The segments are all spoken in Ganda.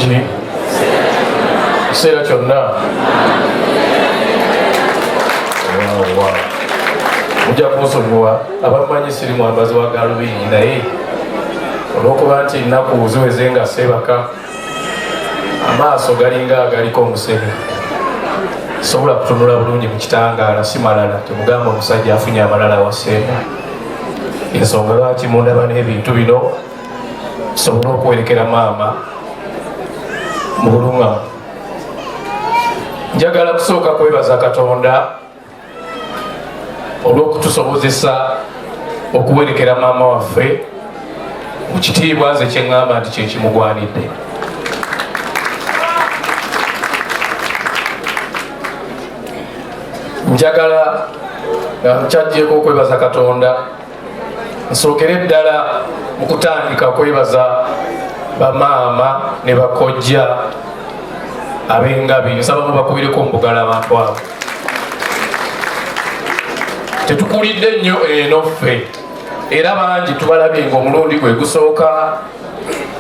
Bulungi kiseera kyonna. Waawa, mujja kunsonyiwa abamanyi siri mwambazi wa galubindi, naye olwokuba nti ennaku ziweze nga seebaka, amaaso galinga agaliko omusenyu, sobola kutunula bulungi mu kitangaala. Si malala, temugamba omusajja afunye amalala waseema. Ensonga lwaki mundaba n'ebintu bino, sobole okuwerekera maama mu bulungamu. Njagala kusooka kwebaza Katonda olw'okutusobozesa okuwerekera maama waffe mu kitiibwa nze kyeŋŋamba nti kyekimugwanidde. Njagala nga nkyajjeeko okwebaza Katonda, nsookere ddala mu kutandika kwebaza bamaama ne bakojja ab'engabi. Nsaba mubakubireko mubugala abantu abo. Tetukulidde nnyo eno ffe, era bangi tubalabye nga omulundi gwe gusooka.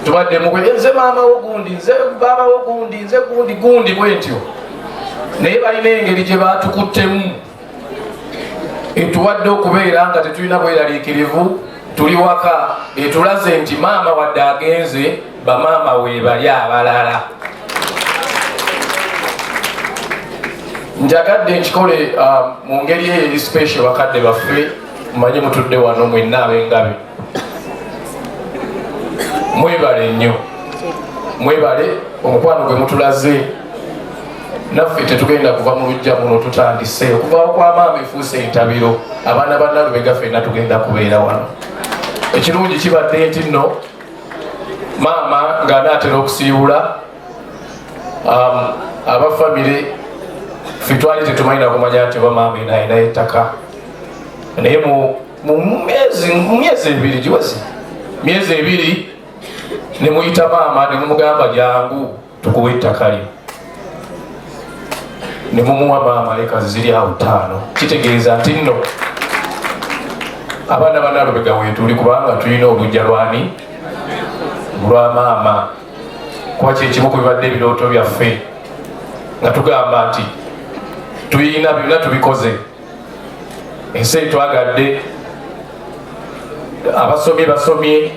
Tubadde mu nze maama wo gundi, nze baaba wo gundi, nze gundi gundi bwentyo, naye balina engeri gye batukuttemu etuwadde okubeera nga tetulina bweraliikirivu, tuli waka. Etulaze nti maama wadde agenze, bamaama weebali abalala. Njagadde nkikole mu ngeri eyo eri special. Bakadde baffe, mumanye mutudde wano mwenna ab'engabi, mwebale nnyo, mwebale omukwano gwe mutulaze. Naffe tetugenda kuva mu lujja muno. Tutandise okuvaawo kwa maama efuuse entabiro. Abaana ba Nalubega ffenna tugenda kubeera wano. Ekirungi kibadde nti nno maama ng'anaatera okusiibula, aba famire ffe twali tetumanyi nakumanya nti oba maama ena alinayo ettaka, naye mu myezi 2 giweze myezi 2, ne muyita maama ne mumugamba, "Jangu tukuwa ettaka lyo," ne mumuwa maama ekazi ziri awo 5. Kitegeeza nti nno abaana ba Nalubega weetuli, kubanga tulina olujja lwani? Lwa maama. Kuba kyekimu ku bibadde ebirooto byaffe, nga tugamba nti tuyina byonna tubikoze, ensi etwagadde, abasomye basomye,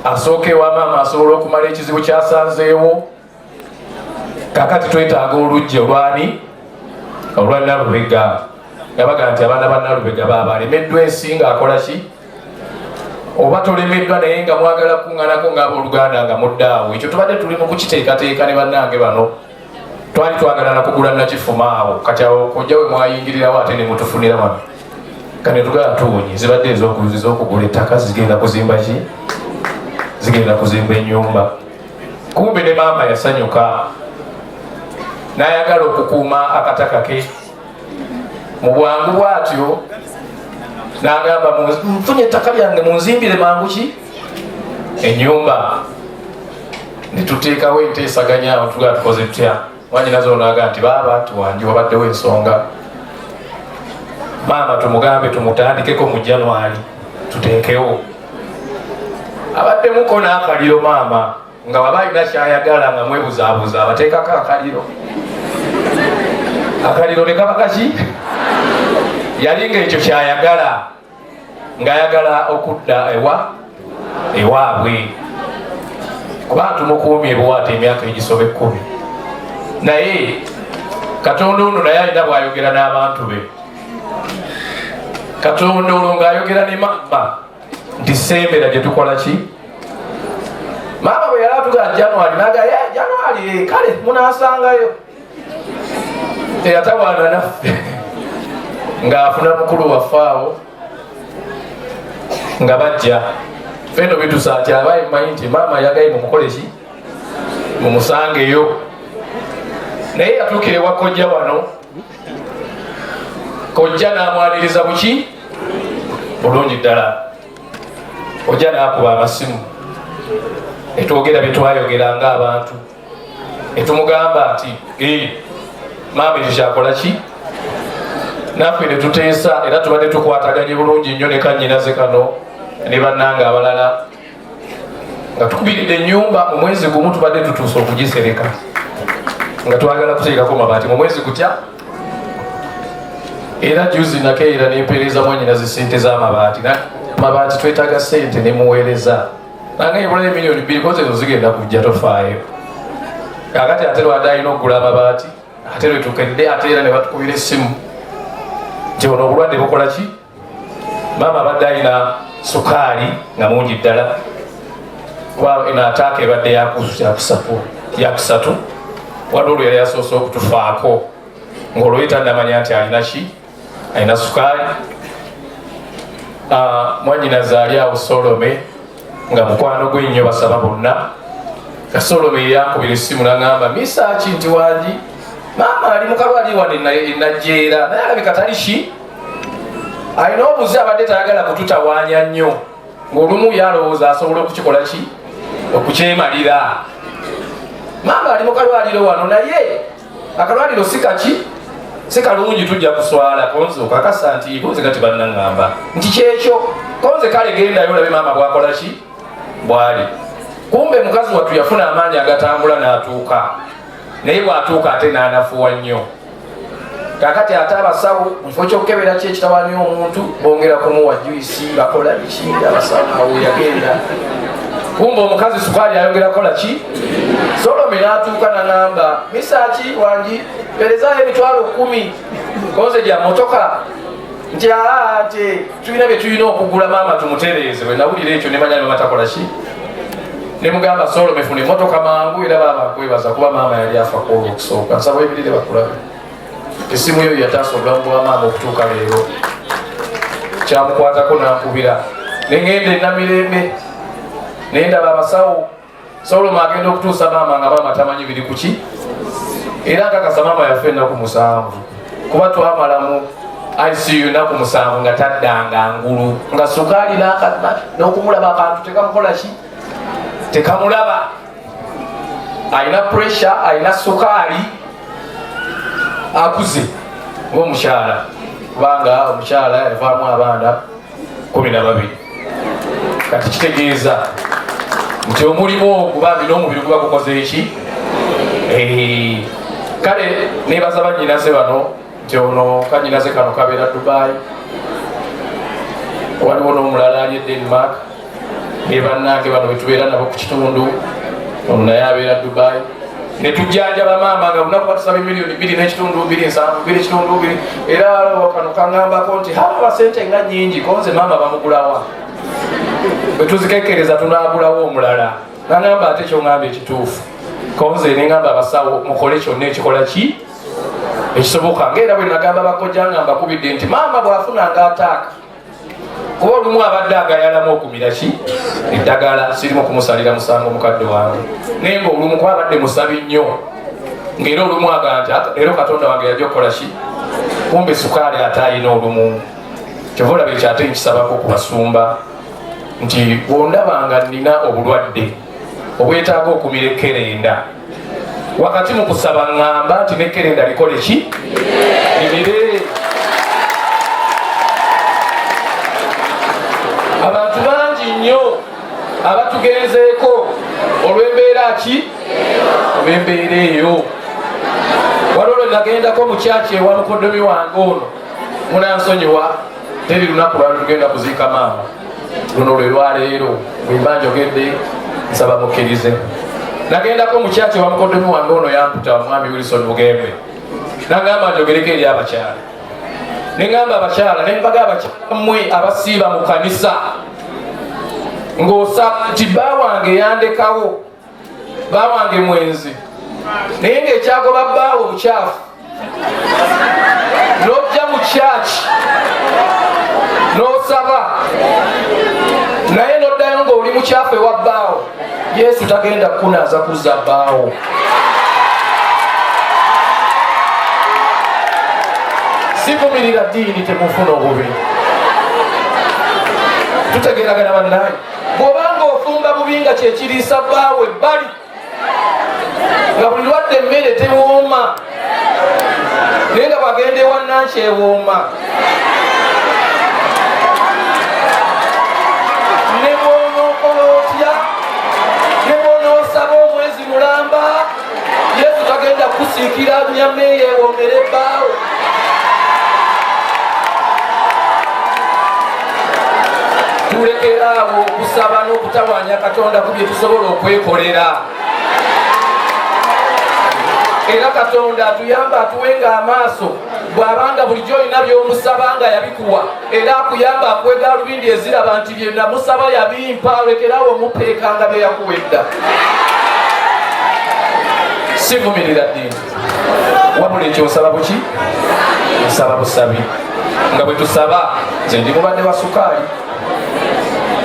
asooka ewa maama asobola okumala ekizibu kyasanzeewo. Kakati twetaaga olujja olwani? Olwa Nalubega. Nga baga nti abaana ba Nalubega baaba alemeddwa ensi ng'akola ki, oba tolemeddwa, naye nga mwagala kuŋŋanako ng'abooluganda nga muddaawo. Ekyo tubadde tuli mu kukiteekateeka ne bannange bano. Twali twagala nakugula nakifuma awo. Kati awo kojja we mwayingirirawo ate ne mutufunira wano. Kane tugala tuwonye zibadde ez'okugula ettaka, zigenda kuzimba ki? Zigenda kuzimba ennyumba. Kumbe ne maama yasanyuka n'ayagala okukuuma akataka ke mu bwangu bwatyo, n'agamba, "Nfunye ettaka lyange, munzimbire mangu ki? Ennyumba." Netuteekawo enteesaganya awo, tugaa tukoze tutya? Mwanyinaze onaga nti baaba nti wangi wabaddewo ensonga, maama tumugambe tumutandikeko mu January tuteekewo. Abaddemuko n'akaliro maama, nga waba alina kyayagala nga mwebuzaabuza, abateekako akaliro, akaliro ne kaba kaki. Yali nga ekyo kyayagala, ng'ayagala okudda ewa ewaabwe, kuba tumukuumye ebuwaata emyaka egisoba 10. Naye Katonda ono naye alina bw'ayogera n'abantu be. Katonda olwo ng'ayogera ne maama nti sembera gye tukola ki. Maama bwe yali atuga January, naga January, kale munasangayo. Teyatawaana naffe, ng'afuna mukulu waffe awo nga bajja feno bitusa nti abaye mumanyi nti maama yagaye mumukole ki, mumusangeyo. Naye yatuukira ewa kojja wano, kojja n'amwaniriza buki bulungi ddala. Kojja n'akuba amasimu, netwogera byetwayogera ng'abantu, netumugamba nti, "Maama ekyo kyakola ki?" Naffe netuteesa, era tubadde tukwataganye bulungi nnyo ne kanyinaze kano ne bannanga abalala. Nga tukubiridde ennyumba mu mwezi gumu, tubadde tutuuse okugisereka nga twagala kuteekako mabaati mu mwezi gutya. Era juzi nakeera nempeereza mwanyinazi sente z'amabaati. Mabaati twetaaga sente, nemuweereza nange ebulayo 2 million kozi ezo zigenda kujja, tofaayo. Kakati ate lwadde alina okugula amabaati, ate lwetukedde ate era ne batukubira essimu nti ono obulwadde bukola ki. Maama abadde alina sukaali nga mungi ddala, kuba eno attack ebadde yakusatu. Waliwo olwo yali asoose okutufaako ng'olwo tannamanya nti alina ki, alina sukaali. Mwanyinaze ali awo Solome nga mukwano gwe nnyo, basaba bonna. Kasolome yankubira essimu nagamba, "Misaaki," nti, "Wangi, maama ali mukalwali wano enajjeera, naye alabika tali ki, alina obuze, abadde tayagala kututawaanya nnyo, ng'olumu yalowooza asobola okukikola ki, okukyemalira. Maama ali mu kalwaliro wano, naye akalwaliro si kaki, si kalungi, tujja kuswala. Konze okakasa?" Nti, "Konze kati bannaŋŋamba nti kyekyo. Konze kale gendayo olabe maama bwakola ki, bwali." Kumbe mukazi wattu yafuna amaanyi agatambula n'atuuka, naye bw'atuuka ate n'anafuwa nnyo. Kakati ate abasawo mu kifo kyokukebera ki ekitawanya omuntu, bongera kumuwa juice, bakola biki abasawo. Awo yagenda, kumbe omukazi sukaali ayongera kukola ki. Solome n'atuuka naŋamba, "Misaaki wangi, perezayo 100,000 konze gya motoka." Nti, "Aa," nti, "tulina bye tulina okugula, maama tumutereeze." Bwe nawulira ekyo nemanya maama takola ki. Nemugamba, "Solome, funa emotoka mangu." Era baaba nkwebaza kuba maama yali afa ku olwokusooka. Nsaba ebirire bakulabe esimu yo yataasa obulamu bwa maama okutuuka leero. Kyamukwatako nankubira, neŋŋenda enamirembe nendaba abasawo. Soloma agenda okutuusa maama nga maama tamanyi biri kuki. Era nkakasa maama yafe ennaku 7, kuba twamala mu ICU ennaku 7 nga taddanga ngulu, nga sukaali n'okumulaba akantu tekamukola ki, tekamulaba. Alina pressure, alina sukaali, akuze ngaomukyala, kubanga omukyala yavaamu abaana 12. Kati kitegeeza nti omulimu ogwo bambi n'omubiri guba gukoze eki. Kale nebaza banyinaze bano nti ono kanyinaze kano kabeera Dubai, waliwo n'omulala ali e Denmark, ne bannange bano betubeera nabo ku kitundu, ono naye abeera Dubai. Netujjanjaba maama nga lunaku batusaba 2.5 million, 2.7, 2.2. Era kano kaŋŋambako nti haba sente nga nyingi, konze maama bamugulawa? Bwe tuzikekereza tunagulawo omulala. Naŋŋamba, "Ate kyoŋŋamba ekituufu." Konze neŋŋamba abasawo, "Mukole kyonna ekikola ki ekisoboka." Ngaera bwe nagamba bakojja nga mbakubidde nti maama bw'afunanga attack, kuba olumu abadde agayalamu okumira ki eddagala, sirimu kumusalira musango mukadde wange, naye nga olumu kuba abadde musabi nnyo, ngaera olumu aga nti, "Leero Katonda wange yajja okukola ki?" Kumbe sukaali ate ayina olumu. Kyova olaba ekyo ate nkisabako ku basumba nti bwondaba nga nnina obulwadde obwetaaga okumira ekkerenda, wakati mu kusaba ŋŋamba nti nekkerenda likole ki, limire. Abantu bangi nnyo abatugenzeeko olw'embeera ki, olw'embeera eyo. Waliwo lwe nagendako mu kyaki ewa mukodomi wange ono, munansonyiwa, teri lunaku lwali tugenda kuziika maama, luno lwe lwaleero. Bwemba njogedde nsaba mukkirize. Nagendako mu kyaki ewa mukodomi wange ono, yamputa mwami Wilson Bugembe, nagamba njogereko eri abakyala. Neŋamba abakyala, nembaga abakyala mmwe abasiiba mu kanisa ng'osaba nti bba wange yandekawo, bba wange mwenzi, naye ng'ekyagoba bbaawe obukyafu, n'ojja mu kyaki n'osaba, naye n'oddayo ng'oli mukyafu ewa bbaawo, Yesu tagenda kukunaaza kuzza bbaawo. Sivumirira ddiini, temufuna obubi, tutegeragana bannaye. Bw'obanga ofumba bubi nga kyekiriisa bbaawe ebbali, nga buli lwadde emmere tewooma, naye nga bwagenda ewa nankyewooma, ne bwonookola otya. okutawaanya Katonda ku bye tusobola okwekolera. Era Katonda atuyamba atuwenga amaaso, bw'abanga bulijjo olina by'omusaba nga yabikuwa, era akuyamba akuwe gaalubindi eziraba nti bye namusaba yabimpa, olekerawo omupeekanga bye yakuwa edda. Sivumirira ddiini, wabula ekyo nsaba buki? Nsaba busabi. Nga bwe tusaba, nze ndi mubadde wa sukaali,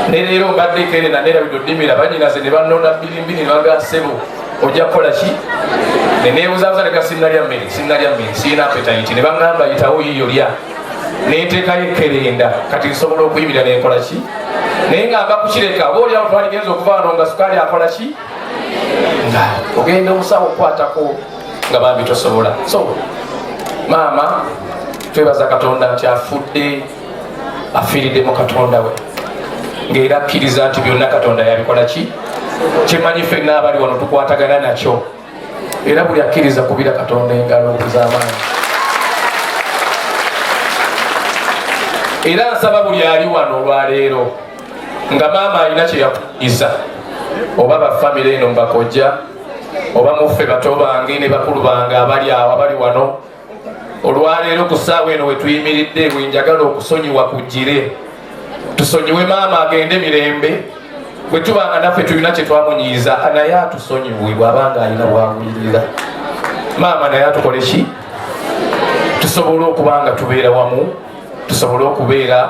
ne leero mbadde kere nanerabidde oddimira banyinaze ne bannona bbirimbiri ne bagamba ssebo ojja kukola ki? Ne neebuzabuza ne sinnalya mmere, sinnalya mmere, sirina appetite, ne baŋŋamba yitawo yiyo lya, nenteekayo ekkerenda, kati nsobola okuyimirira nenkola ki? Naye nga mba kukireka oba oliawo twaligenza okuva wano nga sukaali akola ki, nga ogenda omusawo okukwatako nga bambi tosobola. So maama twebaza Katonda nti afudde, afiiridde mu Katonda we, ng'era akkiriza nti byonna Katonda yabikola ki. Kyemanyi ffenna abali wano tukwatagana nakyo, era buli akkiriza kubira Katonda engalo z'amaanyi. Era nsaba buli ali wano olwaleero nga maama alina kye yakuyiza, oba bafamire eno mbakojja, oba muffe bato bange ne bakulu bange abali awo abali wano olwaleero ku ssaawa eno wetuyimiridde, bwenjagala okusonyiwa kujjire, tusonyiwe maama agende mirembe. Bwe tubanga naffe tulina kye twamunyiiza, naye atusonyiwe bw'abanga alina bwawulirira maama, naye atukole ki, tusobole okuba nga tubeera wamu, tusobole okubeera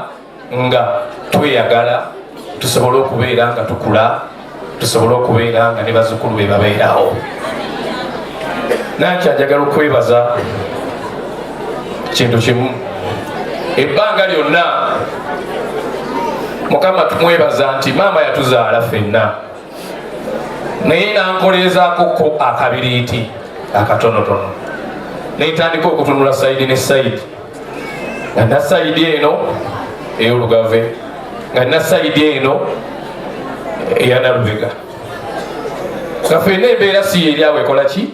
nga tweyagala, tusobole okubeera nga tukula, tusobole okubeera nga ne bazzukulu be babeerawo. Nankya njagala okwebaza kintu kimu. Ebbanga lyonna Mukama tumwebaza nti maama yatuzaala ffenna, naye nankoleezaako ko akabiriiti akatonotono, nentandika okutunula side ne side, nga nna side eno ey'olugave, nga nna side eno eyanalubega, nga ffenna embeera si eri awo ekola ki.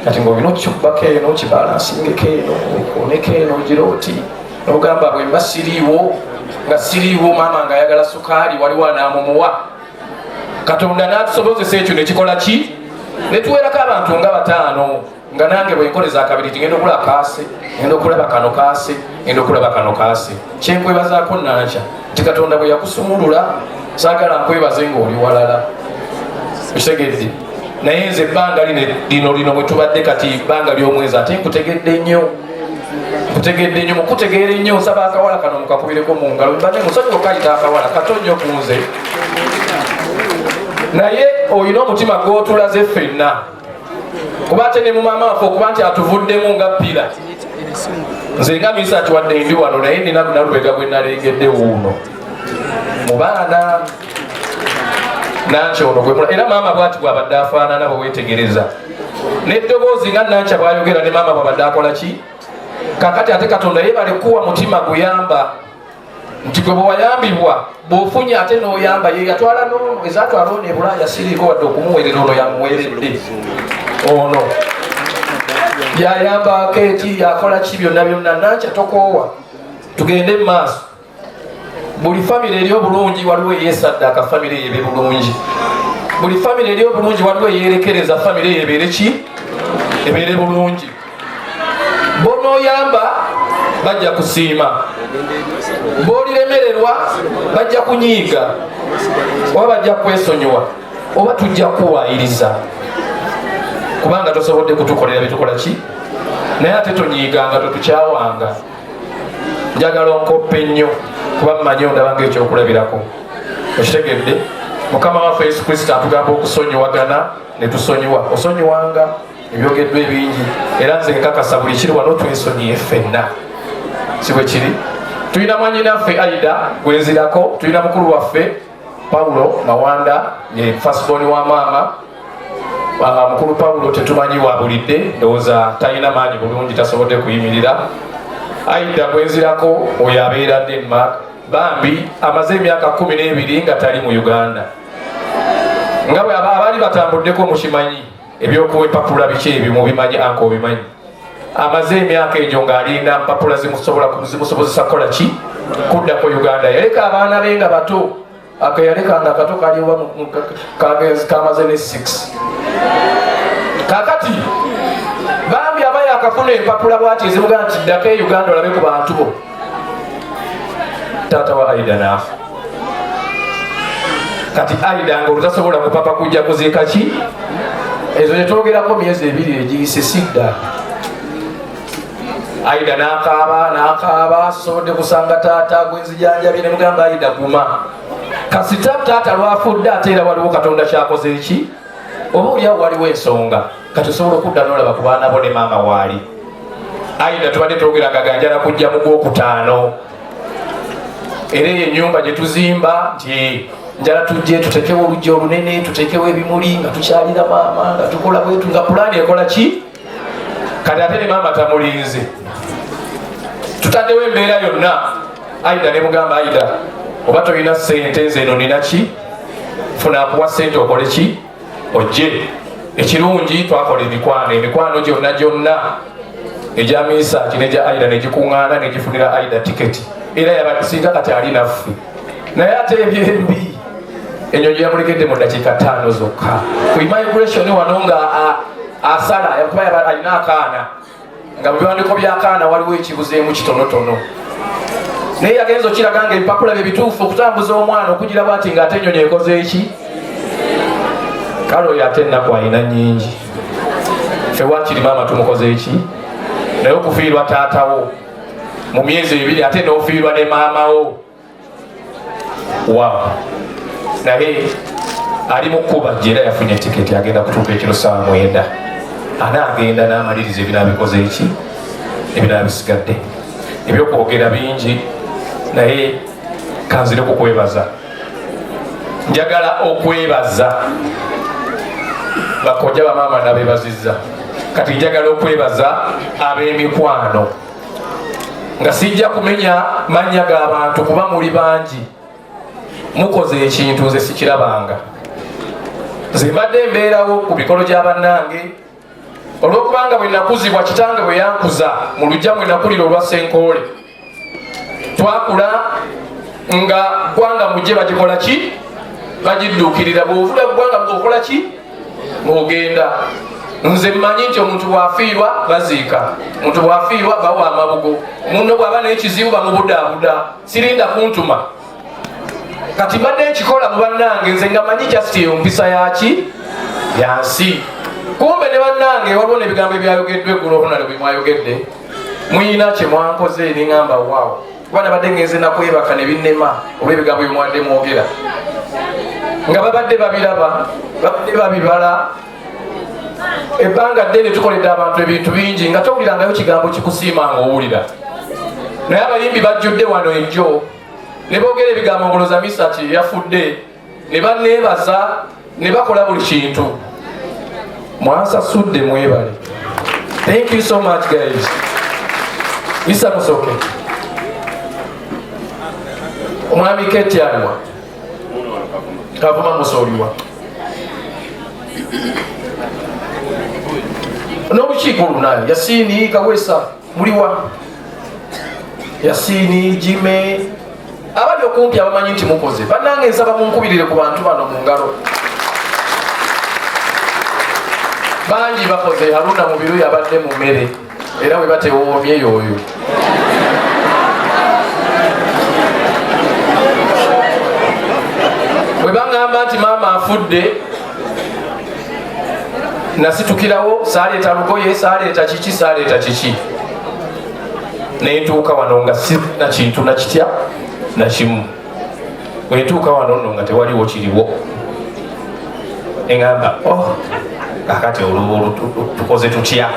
Kati ngaolina okukikubako eno, kibalansingeko eno, okoneko eno, ogira oti nogamba bwemba siriiwo, nga siriiwo, maama nga ayagala sukaali, waliwo anaamumuwa. Katonda n'atusobozesa ekyo nekikola ki, netuwerako abantu nga 5, nga nange bwenkoleza akabiri ngenda okulaba kaase, ngenda okulaba kano kaase, ngenda okulaba kano kaase. Kyenkwebazaako Nankya nti Katonda bwe yakusumulula, saagala nkwebaze ng'oli walala, okitegedde? Naye nze ebbanga lino lino mwe tubadde kati ebbanga ly'omwezi, ate nkutegedde nnyo, nkutegedde nnyo. Mukutegeera ennyo, nsaba akawala kano mukakubireko mu ngalo. Mbadde musonyiwa okayita akawala kato nnyo ku nze, naye olina omutima gw'otulaze ffenna, kuba ate ne mu maama waffe okuba nti atuvuddemu nga ppira. Nze nga misa nti wadde ndi wano, naye nina Nalubega gwe nalengedde wuuno mu baana. Nankya ono gwemula, era maama bwati bwabadde afaanana bwe weetegereza n'eddoboozi nga Nankya bwayogera ne maama bwabadde akola ki. Kakati ate Katonda yeebale kuwa mutima guyamba, nti gwe bwewayambibwa bw'ofunye ate n'oyamba. Ye yatwala noono ezatwala ono ebulaaya, siriiko wadde okumuweerera, ono yamuweeredde, ono yayambaako eki, yakola ki, byonna byonna. Nankya tokoowa, tugende mu maaso. Buli famire eri obulungi waliwo eyesaddaaka famire yebe bulungi, buli famire eri obulungi waliwo eyerekereza famire yebeere ki, ebeere bulungi. Bonooyamba bajja kusiima, boliremererwa bajja kunyiiga, oba bajja kwesonyiwa, oba tujja kukuwaayiriza kubanga tosobodde kutukolera byetukola ki. Naye ate tonyiiganga, totukyawanga. Njagala onkoppe nnyo, kuba mmanyi ondaba nga ekyokulabirako, okitegedde? Mukama waffe Yesu Kristo atugamba okusonyiwagana ne tusonyiwa. Osonyiwanga ebyogeddwa ebingi, era nze nkakasa buli kiri wano twesonyiye ffenna, si bwe kiri? Tulina mwanyinaffe Aida gwenzirako, tulina mukulu waffe Paulo Mawanda, ye firstborn wa maama. Mukulu Paulo tetumanyi wabulidde, ndowooza talina maanyi bulungi, tasobodde kuyimirira. Aida gwenzirako oyo abeera Denmark, bambi amaze emyaka 12 nga tali mu Uganda, nga bwe abaali batambuddeko mukimanyi ebyokuwa empapula biki ebyo mubimanyi, anka obimanyi. Amaze emyaka egyo ng'alinda mpapula zimusobozesa kukola ki, kuddako Uganda. Yaleka abaana be nga bato. Akeyalekanga akato kaliwa kamaze ne 6. Kakati bambi aba yakafuna empapula bwati ezimugaa nti ddako e Uganda olabe ku bantu bo. Taata wa Aida n'afa. Kati Aida nga olutasobola kupapa kujja kuziika ki ezo tetwogerako myezi 2 egiyise sidda. Aida n'akaaba n'akaaba, sisobodde kusanga taata gwenzijanjabye. Ne mugamba Aida guma, kasita taata lwafudde ate era waliwo Katonda kyakoze eki oba oliawo waliwo ensonga kati osobola okudda n'olaba ku baana bo ne maama waali. Aida tubadde twogeraga ganjala kujja mu gwokutaano, era eyo ennyumba gye tuzimba nti njala tujje tutekewo oluggi olunene, tutekewo ebimuli nga tukyalira maama nga tukola bwetu nga pulaani ekola ki. Kati ate ne maama tamulinze, tutaddewo embeera yonna. Aida ne mugamba Aida oba tolina ssente nze eno nina ki, funa akuwa ssente okole ki ojje. Ekirungi twakola emikwano, emikwano gyonna gyonna egya Misaki negya Aida negikuŋŋaana negifunira Aida tiketi, era yabasinga kati ali naffe. Naye ate ebyembi ennyonyi yamulekedde mu ddakiika 5 zokka ku immigration wano nga asala, kuba alina akaana nga mu biwandiiko by'akaana waliwo ekibuzeemu kitonotono, naye yagenza okiraga nga ebipapula bye bituufu okutambuza omwana okugira bwati ng'ate ennyonyi ekoze eki. Kale oyo ate ennaku alina nnyingi. Ffe waakiri maama tumukoze eki, naye okufiirwa taatawo mu myezi 2 ate n'ofiirwa ne maamawo, wow. Naye ali mu kkuba gye era yafunye tiketi, agenda kutuuka ekiro ssaawa 9, anaagenda n'amaliriza ebinaabikoze eki ebinaabisigadde. Ebyokwogera bingi naye kanzire kukwebaza. Njagala okwebaza bakojja bamaama nabebazizza, kati njagala okwebaza ab'emikwano nga sijja kumenya mannya g'abantu kuba muli bangi, mukoze ekintu nze sikirabanga. Nze mbadde mbeerawo ku mikolo gya bannange olw'okubanga bwe nakuzibwa kitange bwe yankuza mu luggya mwe nakulira olwa Ssenkoole, twakula nga ggwanga mujje bagikola ki bagidduukirira, bw'ovuga ggwanga ng'okola ki ng'ogenda. Nze mmanyi nti omuntu bw'afiirwa baziika, omuntu bw'afiirwa bawa amabugo, munno bw'aba n'ekizibu bamubudaabuda, sirinda kuntuma. Kati mbadde nkikola mu bannange nze nga mmanyi just eyo mpisa yaki yansi. Kumbe ne bannange waliwo n'ebigambo ebyayogeddwa eggulo olunalo bye mwayogedde, muyina kye mwankoze ne ŋŋamba waawo, kuba nabadde ngenze nakwebaka ne binnema olw'ebigambo bye mwadde mwogera nga babadde babiraba, babadde babibala. Ebbanga ddene tukoledde abantu ebintu bingi nga towulirangayo kigambo kikusiima ng'owulira, naye abayimbi bajjudde wano ejjo ne boogera ebigambo ngoloza Misaki yafudde ne banneebaza ne bakola buli kintu. Mwansasudde, mwebale. Thank you so much guys. Isa Musoke, omwami Keti aliwa? Kavuma Musa oliwa? N'olukiiko olunayo Yasini Kawesa muliwa? Yasini Jime abali okumpi abamanyi nti mukoze bannange, nsaba munkubirire ku bantu bano mu ngalo. Bangi bakoze. Haruna Mubiru yabadde mu mmere era bwe batewoomye yoyo. Bwe baŋŋamba nti maama afudde nasitukirawo, saaleeta lugoye, saaleeta kiki, saaleeta kiki, nentuuka wano nga sina kintu nakitya nakimu. Bwentuuka wano nno nga tewaliwo kiriwo, eŋŋamba oh, kakati olwo tukoze tutya?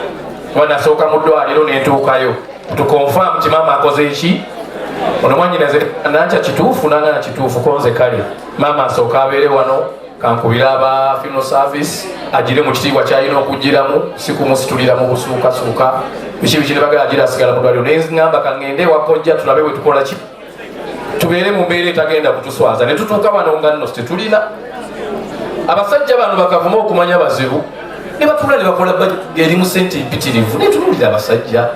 Kuba nasooka mu ddwaliro nentuukayo tukonfam nti maama akoze eki. Ono mwanyinaze nankya kituufu nangana kituufu konze kale maama asooka abeere wano kankubira aba funeral service agire mu kitiibwa kyalina okugiramu, si kumusitulira mu busuukasuuka biki biki, ne bagala agira asigala mu ddwaliro. Naye ŋŋamba kaŋŋende ewa kojja tulabe bwe tukola ki, tubeere mu mbeera etagenda kutuswaza. Ne tutuuka wano nga nno tetulina. Abasajja bano bakavuma okumanya bazibu ne batuula ne bakola eri mu sente empitirivu. Netunuulira abasajja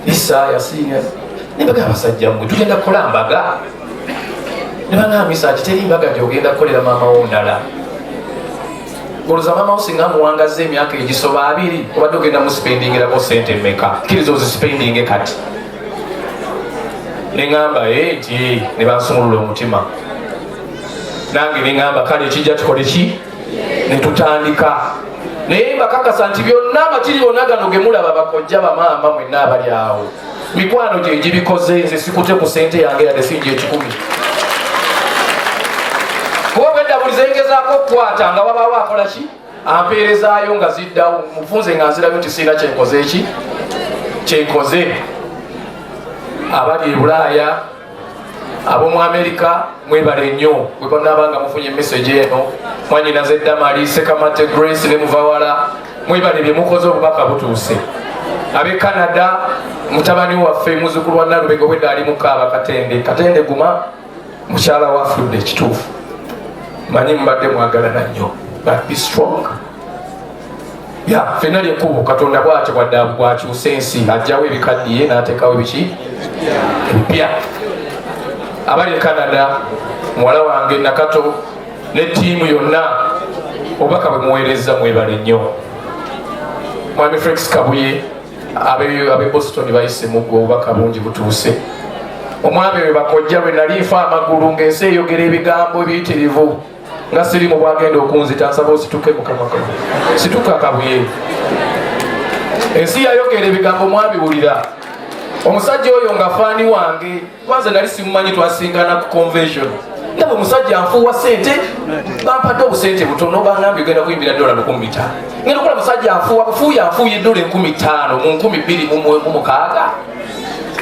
Isa Yasiina ne baga abasajja mmwe tugenda kukola mbaga. Ne bagamba, "Misaki, teri mbaga gyogenda kukolera maama wo ndala. Olowooza maama wo singa muwangaza emyaka egisoba 20, obadde ogenda muspendingirako sente mmeka? Kkiriza ozispendinge kati." Neŋŋamba nti ne bansumulula omutima, nange neŋŋamba, "Kale ekijja tukole ki?" Ne tutandika. Naye mbakakasa nti byonna amakiri bonna gano gemulaba, bakojja, bamaama mwenna abali awo, mikwano gye gibikoze. Nze sikute ku sente yange yadde singi 100, kuba obwedda buli zengezaako okukwata nga wabaawo akola ki, ampeerezaayo nga ziddawo mufunze, nga nzirayo nti siina kyenkoze. Eki kyenkoze, abali e Bulaaya, ab'omu Amerika, mwebale nnyo. Bwe banaaba nga mufunye message eno, mwanyinaze Damali Sekamate, Grace ne Muvawala, mwebale bye mukoze, obubaka butuuse. Ab'e Canada, mutabani waffe, muzukulu wa Nalubega, obwedda ali mukaaba. Katende, Katende, guma, mukyala wafudde ekituufu. Manyi mubadde mwagalana nnyo, but be strong. Ya fenna lyekkubo. Katonda bwatyo bwadde bwakyusa ensi, ajjawo ebikaddiye n'ateekawo ebiki ebipya. Abali e Canada, muwala wange Nakato ne ttiimu yonna, obubaka bwe muweereza, mwebale nnyo. Mwami Felix Kabuye, abe Boston bayise mugwe, obubaka bungi butuuse. Omwami we bakojja, lwe nali nfa amagulu ng'ensi eyogera ebigambo ebiyitirivu nga sirimu bwagenda okunzita, nsaba osituke, mukama, situka Kabuye. Ensi yayogera ebigambo, mwabiwulira. Omusajja oyo nga fan wange, kwanza nali simumanyi, twasingana ku convention. Ndaba omusajja nfuuwa sente, bampadde obusente butono, bangambye ogenda kuyimbira dola 5000. Ngenda okukola, musajja nfuuwa bufuuyi, anfuuya edola 5000 mu 2006.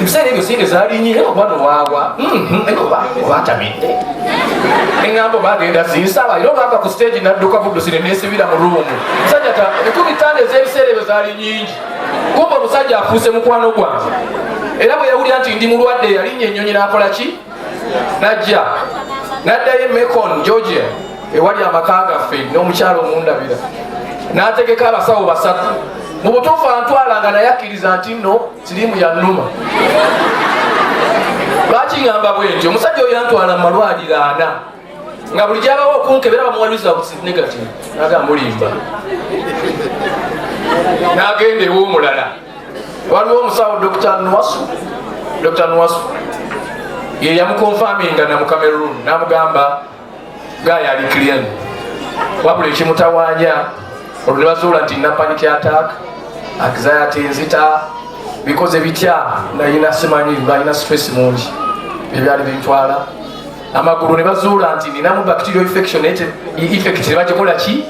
Ebiseera ebyo sente zaali nyingi, oba nowaawa oba obatamidde. Eŋŋamba oba agenda zinsaba, era olwava ku stage nadduka buddusi nenesibira mu room. Musajja 5000 ez'ebiseera ebyo zaali nyingi. Kumba omusajja afuuse mukwano gwange, era bwe yawulira nti ndi mulwadde, yalinnya ennyonyi n'akola ki, najja n'addayo e Macon, Georgia, ewali amaka gaffe n'omukyalo omundabira, n'ategeka abasawo basatu. Mu butuufu antwala nga naye akkiriza nti nno siriimu yannuma. Lwaki ŋŋamba bwe nti? Omusajja oyo yantwala mu malwaliro ana, nga buli gyabawo okunkebera bamuwa results negative, naga mulimba, n'agenda ew'omulala. Waliwo omusawo Dr Nwasu, Dr Nwasu ye yamuconfirminga na mu Cameroon, n'amugamba guy ali clean, wabula ekimutawanya olwo ne bazuula nti nina panic attack, anxiety, nzita bikoze bitya, nayina simanyi, balina stress mungi, byebyali bintwala amagulu. Ne bazuula nti ninamu bacterial infection, effect nebagikola ki,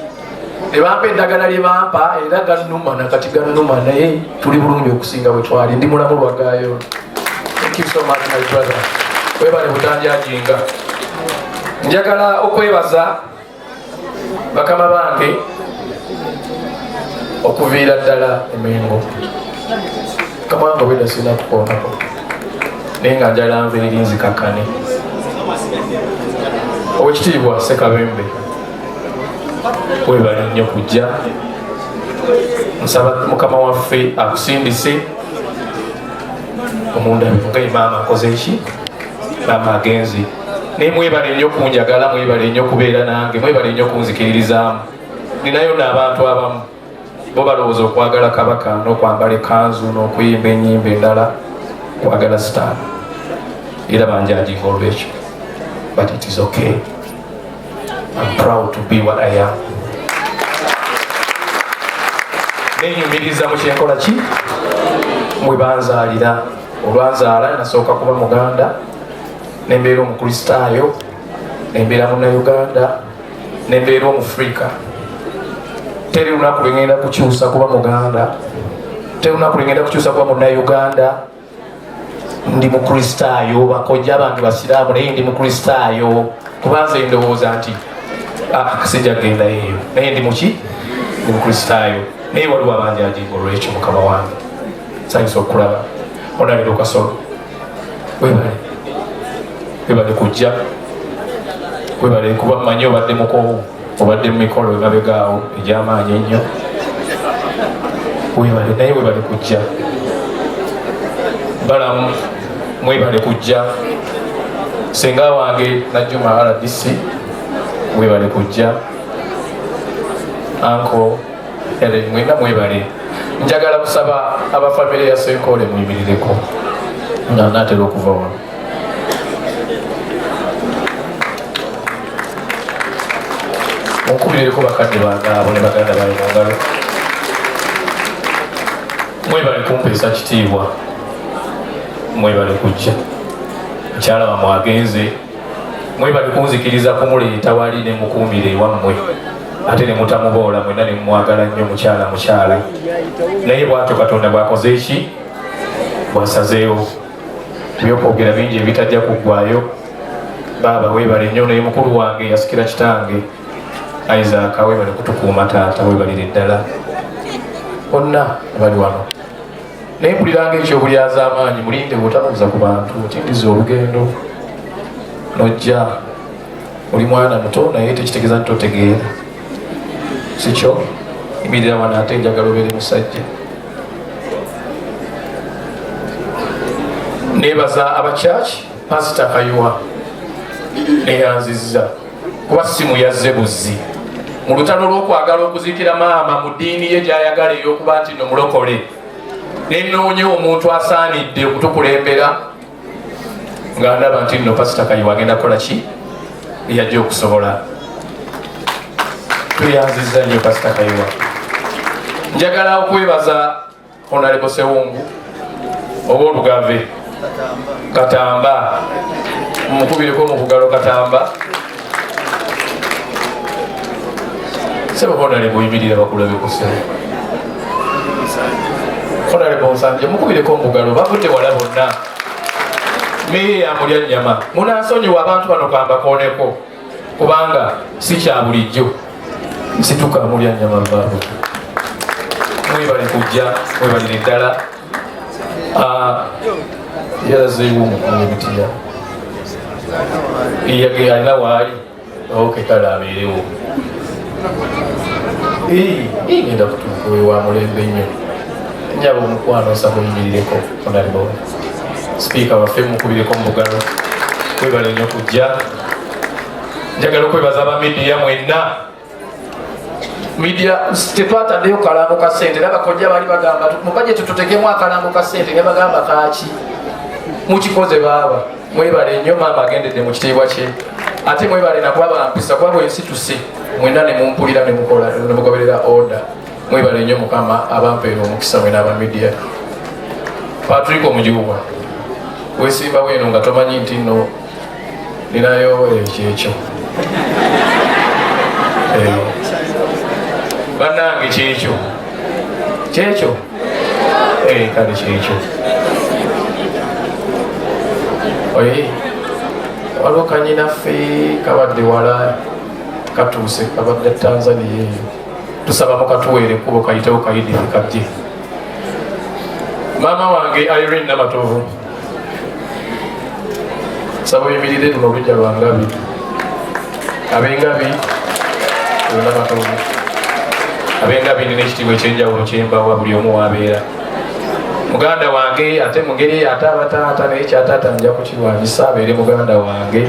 ne bampa eddagala lye bampa, era gannuma nakati gannuma, naye tuli bulungi okusinga bwe twali. Ndi mulamu lwagayo. Thank you so much, my brother, webale butanjajinga. Njagala okwebaza bakama bange okuviira ddala emengo. Kamwange obwedda sirina kukoonako, naye nga njala nva eri nzikakkane. Owekitiibwa Sekabembe, webale nnyo kujja. Nsaba Mukama waffe akusindise omundabiro nga maama akoze eki, maama agenze. Naye mwebale nnyo kunjagala, mwebale nnyo kubeera nange, mwebale nnyo kunzikiririzaamu. Ninayo n'abantu abamu bo balowooza okwagala Kabaka n'okwambala ekanzu n'okuyimba ennyimba endala kwagala sitaani, era banjajinga olwekyo, but it is okay. I'm proud to be what I am. Nenyumiriza mu kyenkola ki mwe banzaalira. Olwanzaala nasooka kuba Muganda, nembeera Omukristaayo, nembeera Munauganda, nembeera Omufrika. Teri lunaku lwengenda kukyusa kuba Muganda, teri lunaku lwengenda kukyusa kuba Munauganda. Ndi Mukristaayo, bakojja bange Basiraamu, naye ndi Mukristaayo, kubanze ndowooza nti sijja kgendayo eyo, naye ndi muki, ndi Mukristaayo. Naye waliwo abanjajinga olwekyo. Mukama wange, sanyusa okulaba onaliro Kasolo. Webale, webale kujja, webale kuba mmanyi obadde mukoowu, obadde mu mikolo emabegaawo egy'amaanyi ennyo. Webale, naye webale kujja. Balamu, mwebale kujja. Senga wange Najjuma RDC, mwebale kujja. Anko Helen, mwenna mwebale. Njagala kusaba abafamire ya Senkole muyimirireko nga naatera okuva wano. Munkubirireko bakadde bange abo ne baganda bange mu ngalo. Mwebale kumpeesa kitiibwa, mwebale kujja. Mukyala wamwe agenze, mwebale kunzikiriza kumuleeta wali ne mukuumira ewammwe, ate ne mutamuboola mwenna ne mumwagala nnyo. Mukyala mukyala, naye bwatyo Katonda bw'akoze eki, bw'asazeewo. Ebyokwogera bingi ebitajja kuggwayo. Baaba weebale nnyo, naye mukulu wange yasikira kitange Isaac, weebale kutukuuma taata, weebalire ddala bonna bali wano. Naye mpuliranga ekyobulyazaamaanyi, mulinde bw'otabuuza ku bantu otindiza olugendo nojja. Oli mwana muto naye tekitegeeza nti totegeera, sikyo? Yimirira wano, ate njagala obeere musajja. Nebaza abakyaki, Pasita Kayiwa neyanzizza kuba simu yazze buzzi mu lutalo lw'okwagala okuziikira maama mu ddiini ye gy'ayagala ey'okuba nti no mulokole. Nenoonya omuntu asaanidde okutukulembera nga ndaba nti nno Pasita Kayiwa agenda kukola ki eyajja okusobola. Tweyanzizza nnyo Pasita Kayiwa. Njagala okwebaza Honorable Sewungu ow'Olugave Katamba, mukubireko mu kugalo Katamba. Sebo Honorable, oyimirira bakulabe ku ssebo. Honorable Nsanje, mukubireko mu ngalo, bavudde wala bonna. Meeya amulya nnyama, munansonyiwa abantu bano kambakooneko kubanga si kya bulijjo. Situka mulya nnyama vaabo. Mwebale kujja, mwebalire ddala. Yalazeewo omukulu w'ebitiya alina waali. Ok, kale abeerewo. Ngenda kutuuka oyo wa mulembe nnyo. Nyaba omukwano, nsaba oyimirireko. Honorable Sipiika waffe, mukubireko mu bugalo. Webale nnyo kujja. Njagala okwebaza aba media mwenna. Media tetwataddeyo kalango ka ssente, era bakojja baali bagamba mu bajeti tutekemu akalango ka ssente, ne bagamba kaaki. Mukikoze baaba, mwebale nnyo. Maama agendedde mu kitiibwa kye, ate mwebale nakuba bampisa, kuba bwensituse mwenna ne mumpulira ne mukola ne mugoberera order. Mwebale nnyo, Mukama abampeera omukisa mwena aba media. Patrick Omujuba, wesimbawo eno nga tomanyi nti nno ninayo ekyo ekyo. Bannange, kyekyo kyekyo, kale kyekyo. Oye, waliwo kanyinaffe kabadde wala katuuse, kabadde Tanzania eyo, tusaba mukatuweere ekkubo kayitewo kayidire kajje. Maama wange Irene Namatovu, saba oyimirire. Luno olujja lwa Ngabi, ab'Engabi Namatovu, ab'Engabi nina ekitiibwa ekyenjawulo kyembawa buli omu wabeera muganda wange, ate mungeri ate abataata naye kyataata nja kukirwanyisa abeere muganda wange.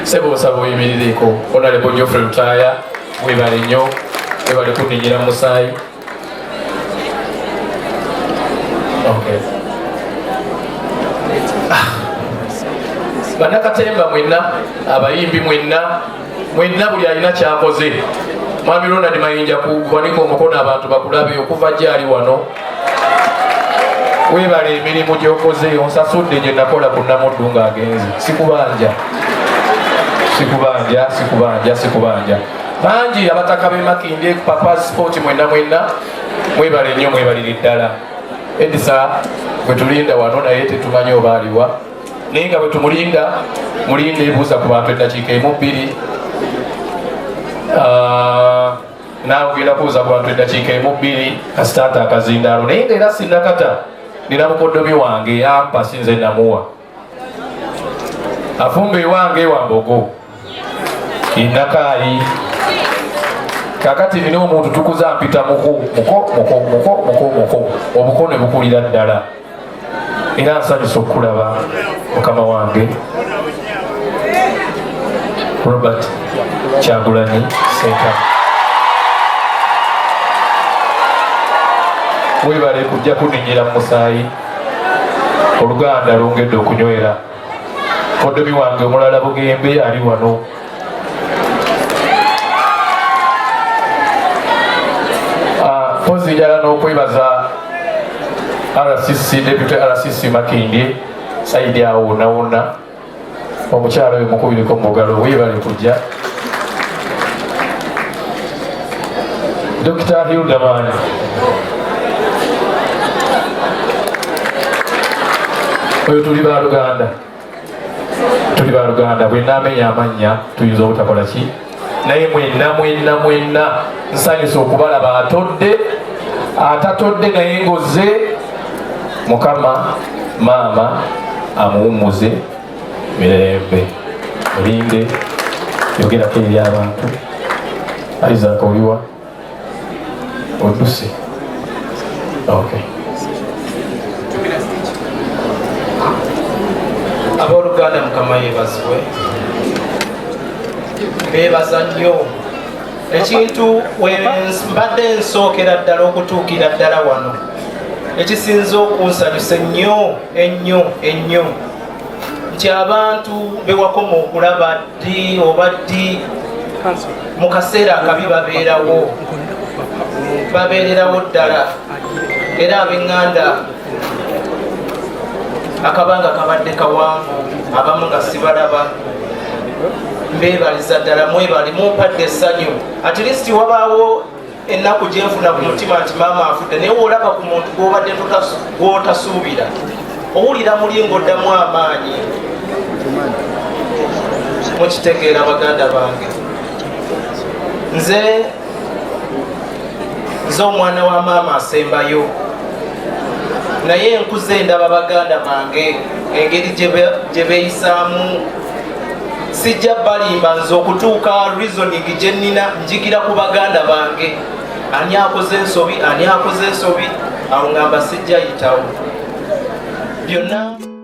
Sebo, nsaba oyimirireko. Honorable Geoffrey Lutaaya, webale nnyo, webale kunninyira musaayi. Okay. Ah. Bannakatemba mwenna, abayimbi mwenna mwenna, buli alina kyakoze. Mwami Ronald Mayinja, kuwanika omukono abantu bakulabe okuva gyali wano. Webale emirimu gyokoze, onsasudde gye nakola ku Namuddu ng'agenze. Sikubanja, sikubanja, sikubanja, sikubanja. Bangi abataka b'e Makindye, Papa Sport, mwenna mwenna mwebale nnyo, mwebalire ddala. Edisa gwe tulinda wano naye tetumanyi oba aliwa, naye nga bwe tumulinda, mulinde ebuuza ku bantu eddakiika emu bbiri. Naawe ogenda kubuuza ku bantu eddakiika emu bbiri, kasitaata akazindaalo. Naye nga era sinnakata, nina mukoddomi wange yampa, sinze namuwa, afumba ewange wambogo inakaayi. Kakati nina omuntu tukuza mpita muku muko muko muko muko muko, obuko ne bukulira ddala. Era nsanyusa okulaba mukama wange Robert Kyagulanyi Ssentamu. Webale kujja kunninyira mu musaayi, oluganda lwongedde okunywera. Kodomi wange omulala Bugembe ali wano. Mpozi njala n'okwebaza RCC, Deputy RCC Makindye Saidi awo wonna wonna, omukyalo oyo mukubireko mu ngalo, weebale kujja. Dr. Hilderman oyo tuli baluganda, tuli baluganda. Bwe naamenya amannya tuyinza obutakola ki, naye mwenna mwenna mwenna nsanyusa okubalaba. Atodde atatodde naye ngoze, Mukama maama amuwummuze mirembe. Olinde yogerako eri abantu. Isaac oliwa? Odduse? Okay. Abooluganda, Mukama yeebazibwe. Beebaza nnyo. Ekintu mbadde nsookera ddala okutuukira ddala wano, ekisinza okunsanyusa ennyo ennyo ennyo, nti abantu bewakoma okulaba ddi oba ddi mu kaseera akabi babeerawo, babeererawo ddala. Era ab'eŋŋanda, akabanga kabadde kawanvu, abamu nga sibalaba, mbeebaliza ddala. Mwebali, mumpadde essanyu. At least wabaawo ennaku gyenfuna ku mutima nti maama afudde, naye woolaba ku muntu gwobadde gwotasuubira, owulira muli ng'oddamu amaanyi. Mukitegeera baganda bange, nze nze omwana wa maama asembayo, naye nkuze ndaba baganda bange engeri gye beeyisaamu. Sijja balimba, nze okutuuka reasoning gye nnina njigira ku baganda bange. Ani akoze ensobi, ani akoze ensobi, awo ngamba sijja yitawo byonna.